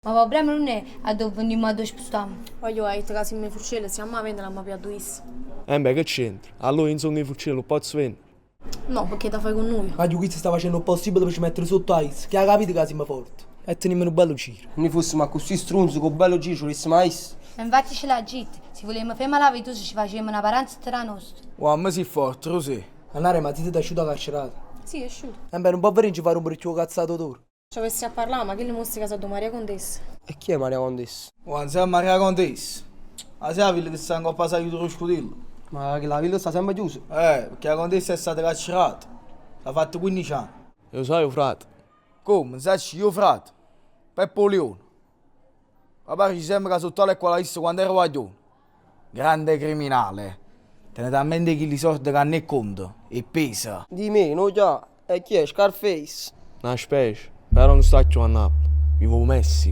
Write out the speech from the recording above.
Ma 'o problema nun è addò venimmo addò spustammo. Guagliò, ha ditto ca simm' 'e Furcella, si amma vennere l'amma piglià addu isso. Embè, che c'entra? Allora io nun song 'e Furcella, 'o pozzo vennere? No, pecché t' 'a fai cu nuje. Guagliù, chisto sta facenno 'o possibile pe ce mettere sotto a isso, che ha capito ca simmo forte e tenimmo nu bello giro. Nuje fossimo accussì strunz cu 'o bello giro ce 'o dessimo a isso? E infatti ce l'ha ditto, si vulimmo ferma la Virtus ce facimmo na paranza tra nostra. Uà, ma si forte, Rusè. Annarè, ma zitto t'è asciuto 'a carcerata? Sì, è asciuto. Embè, nun po' venì nce fa rompere cchiù 'o cazzo a Totore. Ci avessi a parlà, ma chillo mostra ca so' addo Maria Contessa. E chi è Maria Contessa? Uà, nsieme a Maria Contessa. Ma si 'a villa che sta 'ncoppa 'a sagliuta d' 'o Scutillo? Ma chella villa sta sempe chiusa? Eh, pecché 'a Contessa è stata carcerata. L'ha fatto 15 anni. E 'o saje 'o frate? Comme, nun saccio io 'o frate? Peppe 'o Lione. Papà dice sempe ca so' tale e quale a isso quando era guaglione. Grande criminale. Tene talmente chilli sorde ca n' 'e conta, 'e pesa. Di meno, già. E chi è? Scarface? Na specie. Però nun sta cchiù a Napule. Vive 'o Messico.